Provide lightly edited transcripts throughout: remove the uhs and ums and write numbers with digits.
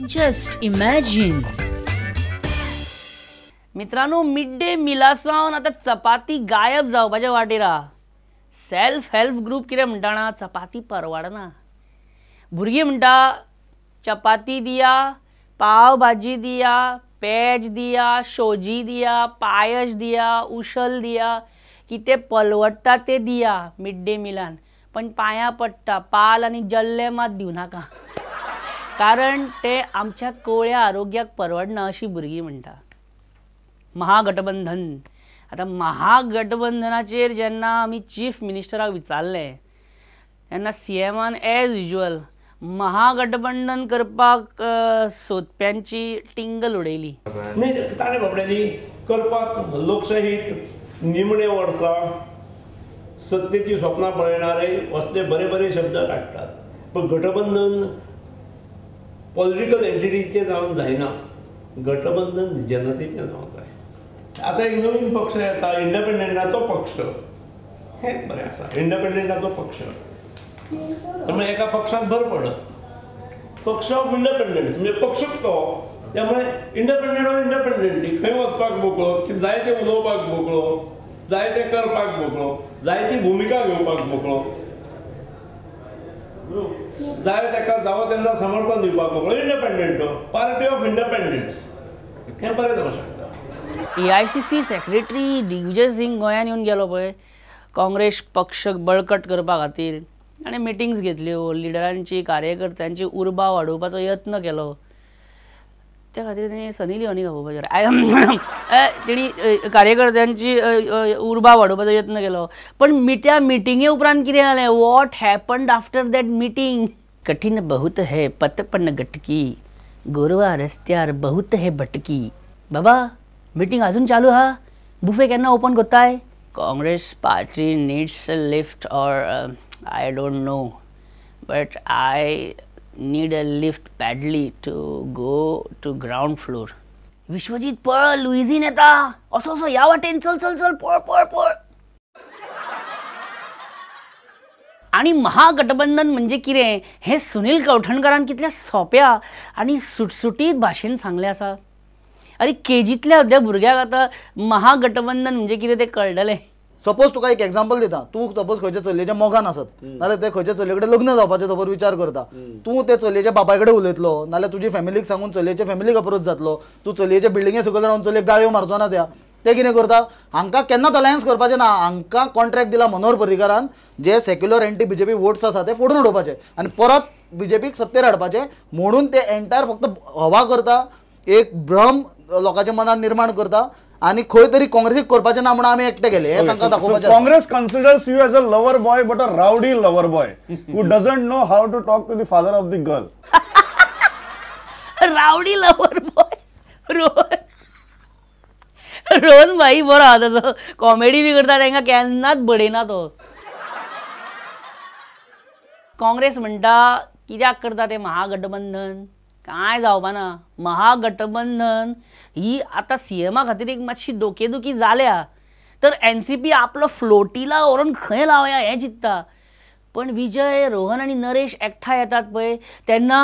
Just imagine. मित्रांनो, mid day मिला सावन आतां चपाती गायब जावपाच्या वाटेर आहा. सेल्फ हेल्प ग्रुप कितें म्हणटा ना, चपाती परवडना. भुरगीं म्हणटा चपाती दिया, पाव भाजी दिया, पेज दिया, शोजी दिया, पायस दिया, उशल दिया, कितें पलवडटा तें दिया मिड डे मिलान, पण पांयां पडटा पाल आनी जल्ले मात दिवं नाका, कारण ते आमच्या कोवळ्या आरोग्याक परवडना अशी भुरगीं म्हणटा. महागठबंधन, आतां महागठबंधनाचेर जेन्ना आमी चीफ मिनिस्टराक विचारलें तेन्ना सीएमान एज युज्युअल महागठबंधन करपाक सोदप्यांची टिंगल उडयली. न्ही ताणें बाबड्यांनी करपाक लोकशाहीत निमणे वर्सा सत्तेची स्वप्नां पळयणारे असले बरे बरे शब्द काडटात, पण गठबंधन पॉलिटिकल एंटिटीचें जावन जायना, गठबंधन जनतेचें जावंक जाय. आतां एक नवीन पक्ष येता, इंडिपेंडंटाचो पक्ष, हें बरें आसा, इंडिपेंडंटाचो पक्ष, त्यामुळे एका पक्षात भर पडत, पक्ष ऑफ इंडिपेंडन्स म्हणजे पक्षच तो, त्यामुळे इंडिपेंडंट ऑफ इंडिपेंडंट, खंय वचपाक मोकळो, की जाय तें उलोवपाक मोकळो, जाय तें करपाक मोकळो, जाय ती भुमिका घेवपाक मोकळो, जाय ताका जावो तेन्ना समर्थन दिवपाक मोकळो, इंडिपेंडंट, पार्टी ऑफ इंडिपेंडन्स, हें बरें जावंक शकता. AICC secretary Digvijay Singh गोंयांत येवन गेलो पळय काँग्रेस पक्ष बळकट करपा खातीर, आनी मिटिंग्स घेतल्यो, लिडरांची कार्यकर्त्यांची उर्बा वाडोवपाचो यत्न केलो. त्या खातीर तेणी सनी लिओनीक आपोवपाचें, तेणी कार्यकर्त्यांची उर्बा वाडोवपाचो यत्न केलो. पण त्या मिटिंगे उपरांत कितें जालें, what happened after that meeting? कठीण बहुत है पतपन गटकी, गोरवा रस्त्यार बहुत है भटकी. बाबा मिटिंग अजून चालू हा, बुफे केन्ना ओपन करताय? Congress party needs a lift or I don't know, but I need a lift badly to go to ground floor. Vishwajeet पळ, लुईझीन येता, असो असो ह्या वाटेन चल चल चल, पळ पळ पळ. आनी महागठबंधन म्हणजे कितें हें सुनील कवठणकरान कितल्या सोंप्या आनी सुटसुटीत भाशेन सांगलें आसा. अरे केजींतल्या अर्द्या भुरग्याक आतां महागठबंधन म्हणजे कितें तें कळटलें. सपोज तुका एक एग्जाम्पल दिता, तूं सपोज खंयच्या चलयेच्या मोगान आसत, नाल्यार ते खंयच्या चलये कडेन लग्न जावपाचें सपोज विचार करता, तूं ते चलयेच्या बापाय कडेन उलयतलो, नाल्यार तुजी फॅमिलीक सांगून चलयेच्या फॅमिलीक अप्रोच जातलो, तूं चलयेच्या बिल्डिंगे सकयल रावन चलयेक गाळयो मारचो ना. त्या ते कितें करता, हांकां केन्नाच अलायन्स करपाचें ना, हांकां कॉन्ट्रॅक्ट दिला मनोहर पर्रीकारान, जे सेक्युलर एंटी बीजेपी वोट्स आसा ते फोडून उडोवपाचे आनी परत बीजेपीक सत्तेर हाडपाचे, म्हणून ते एंटायर फक्त हवा करता, एक भ्रम लोकांच्या मनात निर्माण करता आनी खंय तरी काँग्रेसीक करपाचें ना म्हणून आमी एकटे गेले हें तांकां दाखोवपाचें. Congress considers you as a lover boy, but a rowdy lover boy who doesn't know how to talk to the father of the girl. Rowdy lover boy Rohan, Rohan भाई बरो आहा तसो, कॉमेडी बी करता, तांकां केन्नाच बडयना तो. काँग्रेस म्हणटा कित्याक करता तें महागठबंधन, कांय जावपाना. महागठबंधन ही आतां सीएमा खातीर एक मातशी डोकेदुखी जाल्या, तर एनसीपी आपलो फ्लोटीला व्हरून खंय लावया हें चिंत्ता. पण विजय, रोहन आनी नरेश एकठांय येतात पळय तेन्ना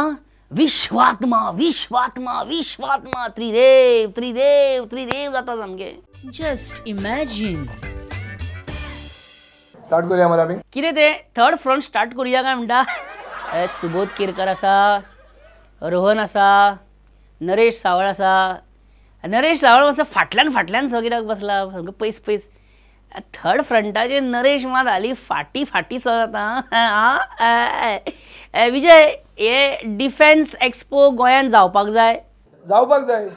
विश्वात्मा विश्वात्मा विश्वात्मा, त्रिदेव त्रिदेव त्रिदेव जाता सामकें. Just imagine. स्टार्ट करूया मरे आमी, कितें तें थर्ड फ्रंट स्टार्ट करूया काय म्हणटा. सुबोध केरकर आसा, रोहन आसा, नरेश सावळ आसा. नरेश सावळ मातसो फाटल्यान फाटल्यान सो कित्याक बसला, सामको पयस पयस. थर्ड फ्रंटाचेर नरेश मात हाली फाटी फाटी सो जाता. विजय, हे डिफेन्स एक्सपो गोंयांत जावपाक जाय, जावपाक जाय.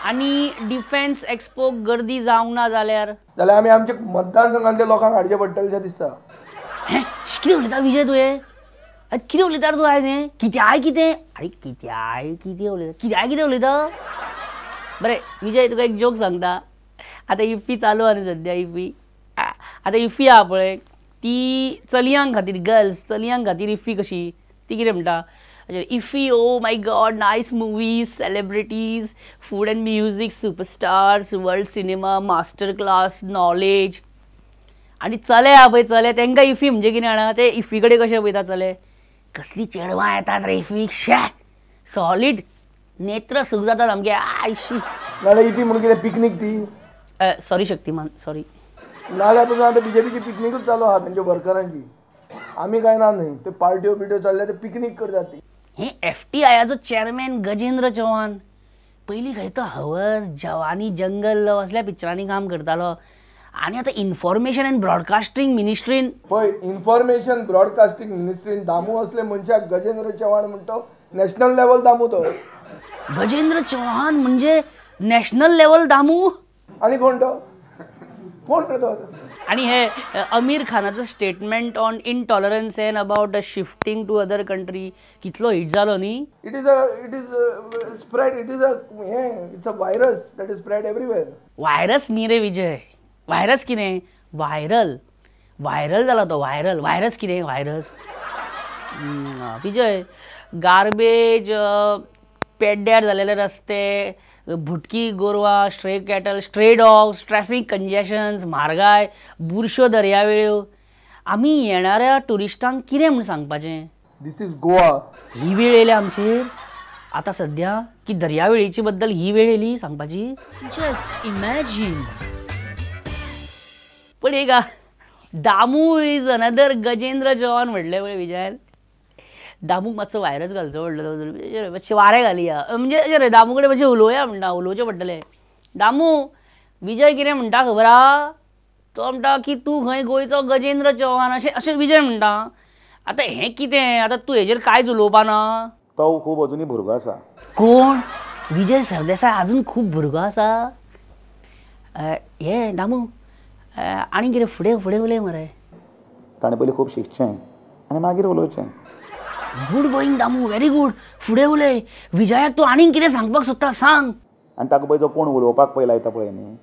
आनी डिफेन्स एक्सपो गर्दी जावंक ना जाल्यार, जाल्यार आमी आमच्या मतदारसंघांतल्या लोकांक हाडचें पडटलें अशें दिसता. हें कितें उलयता विजय तुवें? कितें उलयता तूं आयज? हें कित्याय कितें? अरे कित्याय कितें उलयता, कित्याय कितें उलयता? बरें विजय, तुका एक जोक सांगता. आतां इफ्फी चालू आहा न्ही सद्या, इफ्फी आतां इफ्फी आहा पळय, ती चलयांक खातीर, गर्ल्स चलयांक खातीर इफ्फी कशी, ती कितें म्हणटा, IFFI, oh my god, nice movies, celebrities, food and music, superstars, world cinema, master class, knowledge. आनी चले आहा पळय चले, तांकां इफ्फी म्हणजे कितें जाणा, ते इफ्फी कडेन कशें पळयता चले, कसली चेडवां येतात रे इफ्फीक, शे सॉलीड नेत्र सुख जाता सामकें आयशी. नाजाल्यार इफी म्हणून कितें पिकनीक ती? Sorry Shaktimaan, sorry. नाजाल्यार पसून आतां बीजेपीची पिकनिकूच चालू आहा तेंच्या वर्करांची. आमी काय ना न्हय, ते पार्ट्यो बिट्यो चल्ल्या ते पिकनीक करतात ती. हे एफटीआयचो चेअरमॅन गजेंद्र चव्हाण पयलीं खंय तो हवस जवानी जंगल असल्या पिक्चरांनी काम करतालो आनी आतां इन्फॉर्मेशन एंड ब्रॉडकास्टींग मिनिस्ट्रीन. पळय इन्फॉर्मेशन ब्रॉडकास्टींग मिनिस्ट्रीन दामू असले मनशाक गजेंद्र चव्हाण म्हणटा, नॅशनल लेवल दामू तो. गजेंद्र चव्हाण म्हणजे नॅशनल लेवल दामू. आनी कोण तो? कोण रे तो? आनी हे अमीर खानाचो statement on intolerance and about the shifting to other country कितलो हिट जालो न्ही. It is spread, it is a हें, it's a virus that is spread everywhere. Virus न्ही रे विजय, व्हायरस कितें? व्हायरल, व्हायरल जाला तो, व्हायरल. व्हायरस कितें? व्हायरस. विजय, गार्बेज, पेड्ड्यार जालेले रस्ते, भुटकी गोरवां, stray cattle, stray dogs, traffic congestions, म्हारगाय, बुरश्यो दर्यावेळ्यो. आमी येणाऱ्या ट्युरिस्टांक कितें म्हूण सांगपाचें? This is Goa. ही वेळ येयल्या आमचेर आतां सद्या की दर्यावेळेचे बद्दल ही वेळ येयली सांगपाची. Just imagine. पण एक Damu is another Gajendra Chavan म्हटलें पळय विजयान. दामूक मातसो व्हायरस घालचो पडटलो, मातशें वारें घालया म्हणजे रे दामू कडेन मातशें उलोवया म्हणटा, उलोवचें पडटलें. दामू, विजय कितें म्हणटा खबर आहा? तो म्हणटा की तूं खंय गोंयचो गजेंद्र चव्हाण अशें अशें विजय म्हणटा. आतां हें कितें? आतां तूं हेजेर कांयच उलोवपा ना? तो खूब अजुनूय भुरगो आसा. कोण? विजय सरदेसाय अजून खूब भुरगो आसा? हे दामू, आनी कितें फुडें फुडें उलय मरे. ताणें पयलीं खूब शिकचें आनी मागीर उलोवचें. Good going Damu, very good. फुडें उलय. विजयाक तूं आनीक कितें सांगपाक सोदता सांग. आनी ताका पळय जो कोण उलोवपाक पळय लायता पळय न्ही,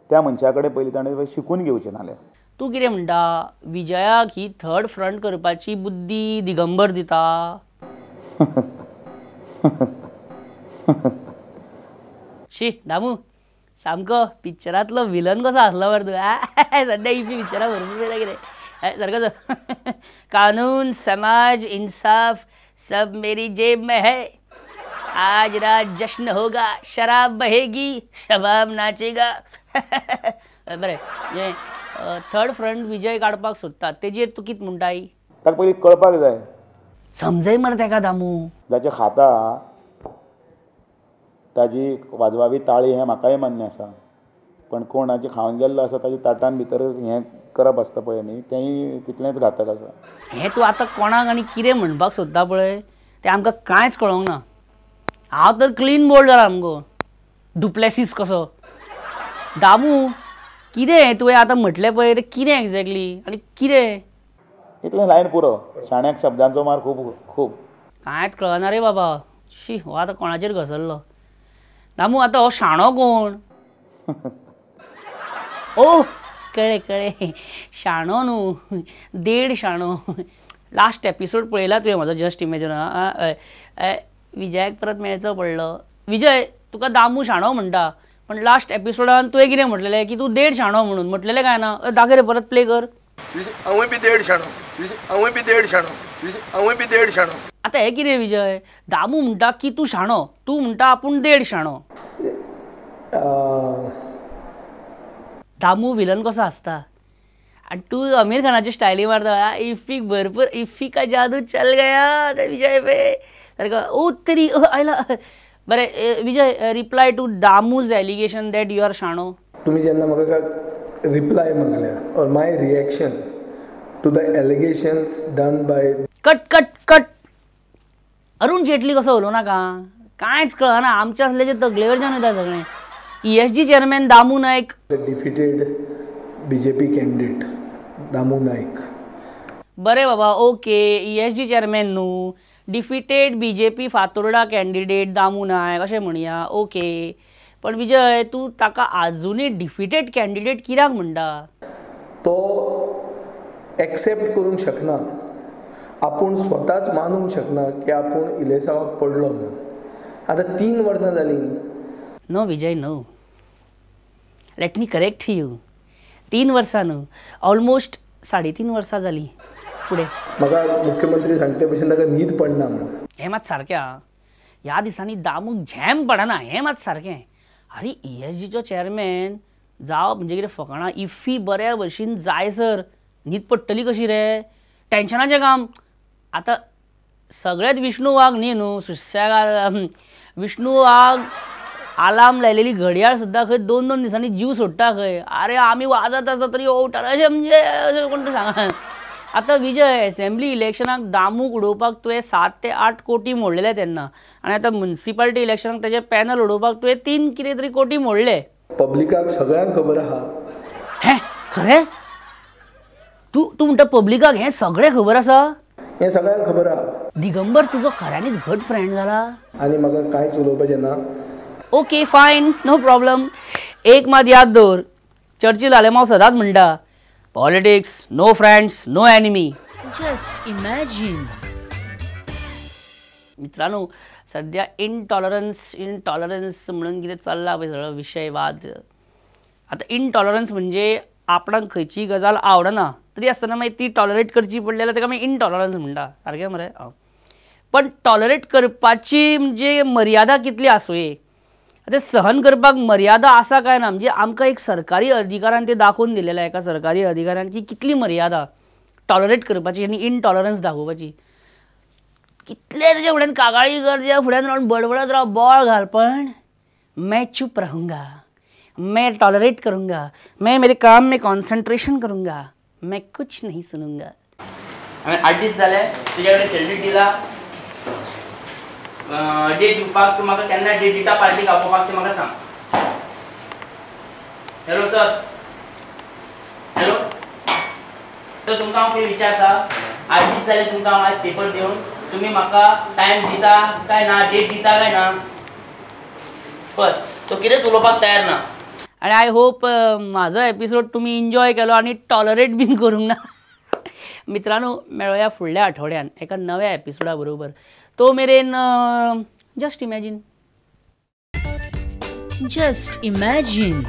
त्या मनशा कडेन पयलीं ताणें शिकून घेवचें. नाल्यार तूं कितें म्हणटा? विजयाक ही थर्ड फ्रंट करपाची बुद्धी दिगंबर दिता? शी दामू, सामको पिक्चरांतलो विलन कसो आसलो मरे तूं. सद्या इफी पिक्चरां भरपूर पळयला कितें सारको. कानून, समाज, इंसाफ सब मेरी जेब में है. आज रात जश्न होगा, शराब बहेगी, शबाब नाचेगा. बरें, हें थर्ड फ्रंट विजय काडपाक सोदता तेजेर तूं कितें म्हणटाय? ताका पयलीं कळपाक जाय. समजय मरे तेका दामू. जाचें खाता ताजी वाजवावी ताळी हें म्हाकाय मान्य आसा, पण कोणाचें खावन गेल्लो आसा ताच्या ताटान भितर हें करप आसता पळय न्ही, तेंय तितलेंच घातक आसा. हें तूं आतां कोणाक आनी कितें म्हणपाक सोदता पळय तें आमकां कांयच कळोंक ना. हांव तर क्लीन बोल्ड जाला सामको, डुप्लेसीस कसो. दामू, कितें तुवें आतां म्हटलें पळय तें कितें एग्जॅक्टली आनी कितें? इतलें लायन पुरो. शाण्याक शब्दांचो मार खूब खूब. कांयच कळना रे बाबा. शी, हो आतां कोणाचेर घसरलो. दामू, आतां हो शाणो कोण? ओ कळ्ळें कळ्ळें, शाणो न्हू, देड शाणो. लास्ट एपिसोड पळयला तुवें म्हजो जस्ट इमेजीन? विजयाक परत मेळचो पडलो. विजय, तुका दामू शाणो म्हणटा, पण लास्ट एपिसोडान तुवें कितें म्हटलेलें की तूं देड शाणो म्हणून म्हटलेलें काय ना? दाखय रे, परत प्ले कर. हांवूय बी देड शाणो, हांवूय बी देड शाणो, हांवूय बी देड शाणो. आतां हें कितें विजय? दामू म्हणटा की तूं शाणो, तूं म्हणटा आपूण देड शाणो. दामू विलन कसो आसता आनी तूं अमीर खानाची स्टायली मारता. इफ्फीक भरपूर, इफ्फी का जादू चल गया विजय पे सारको. ओ तरी आयला. बरें Vijay, reply to Damu's allegation that you are शाणो. तुमी जेन्ना म्हाका रिप्लाय मागल्या or my reaction to the allegations done by. Cut cut cut. Arun Jaitley कसो उलोवं नाका, कांयच कळना आमच्या असल्याचे तकलेवरच्यान वयता सगळें. ESG chairman Damu Naik the defeated BJP candidate Damu Naik. बरें बाबा, ओके, ESG chairman न्हू, defeated BJP Fatorda candidate Damu Naik अशें म्हणया, ओके. पण विजय, तूं ताका आजुनूय डिफिटेड कॅन्डिडेट कित्याक म्हणटा? तो एक्सेप्ट करूंक शकना, आपूण स्वताच मानूंक शकना की आपूण इलेसांवाक पडलो म्हणून. आतां 3 वर्सां जालीं. No Vijay, no, let me correct you. 3 वर्सां न्हू, ऑलमोस्ट 3.5 वर्सां जालीं. फुडें म्हाका मुख्यमंत्री सांगते भशेन ताका न्हीद पडना म्हणून. हें मात सारकें आं. ह्या दिसांनी दामूक झेम पडना हें मात सारकें. आरे ESGचो चॅरमॅन जावप म्हणजे कितें फकाणां. इफ्फी बऱ्या भशेन जायसर न्हीद पडटली कशी रे, टेन्शनाचें काम. आतां सगळेच विष्णू वाघ न्ही न्हू, सुसेगाद विष्णू वाघ आलार्म लायलेली घडयाळ सुद्दां खंय 2-2 दिसांनी जीव सोडटा खंय. अरे आमी वाजत आसता तरी उठटा अशें म्हणजे अशें कोण सांगा. आतां विजय एसेंब्ली इलेक्शनाक दामूक उडोवपाक तुवें 7 ते 8 कोटी मोडलेले तेन्ना, आनी आतां म्युनिसिपालिटी इलेक्शनाक तेजे पॅनल उडोवपाक तुवें 3 कितें तरी कोटी मोडले. पब्लिकाक सगळ्यांक खबर आहा. हें खरें? तूं तूं म्हणटा पब्लिकाक हें सगळें खबर आसा? हें सगळ्यांक खबर आहा. दिगंबर तुजो खऱ्यांनीच घट फ्रेंड जाला. आनी म्हाका कांयच उलोवपाचें ना. Okay fine, no problem. एक मात याद दवर, चर्चिल आलेमाव सदांच म्हणटा, politics no friends no enemy. Just imagine. मित्रांनो, सध्या इनटॉलरन्स इनटॉलरन्स म्हणून कितें चल्ला पळय सगळो विशय वाद. आतां इनटॉलरन्स म्हणजे आपणाक खंयची गजाल आवडना तरी आसतना मागीर ती टॉलरेट करची पडली जाल्यार ताका मागीर इनटॉलरन्स म्हणटा. सारकें मरे? पण टॉलरेट करपाची म्हणजे मर्यादा कितली आसुये, आतां सहन करपाक मर्यादा आसा काय ना, म्हणजे आमकां एक सरकारी अधिकारान तें दाखोवन दिलेलें एका सरकारी अधिकारान की कितली मर्यादा टॉलरेट करपाची आनी इनटॉलरन्स दाखोवपाची. कितले तेज्या फुड्यान कागाळी कर, तेज्या फुड्यान रावन बडबडत राव, बोळ घाल, पण मैं चुप रहूंगा, मैं टॉलरेट करूंगा, मैं मेरे काम में कॉन्सन्ट्रेशन करूंगा, मैं कुछ नहीं सुनूंगा. हांवें 8 दीस जाले तुज्या कडेन सॅलरी दिला डेट दिवपाक, तूं म्हाका केन्ना डेट दिता पार्टीक आपोवपाक तें म्हाका सांग. हॅलो सर, हॅलो सर, तुमकां हांव कितें विचारता, 8 दीस जाले तुमकां हांव आयज पेपर दिवन, तुमी म्हाका टायम दिता काय ना, डेट दिता काय ना? पळय तो कितेंच उलोवपाक तयार ना. आनी I hope म्हाजो एपिसोड तुमी एन्जॉय केलो आनी टॉलरेट बीन करूंक ना. मित्रांनो, मेळोया फुडल्या आठवड्यान एका नव्या एपिसोडा बरोबर. तो मेरेन जस्ट इमॅजीन. Just imagine.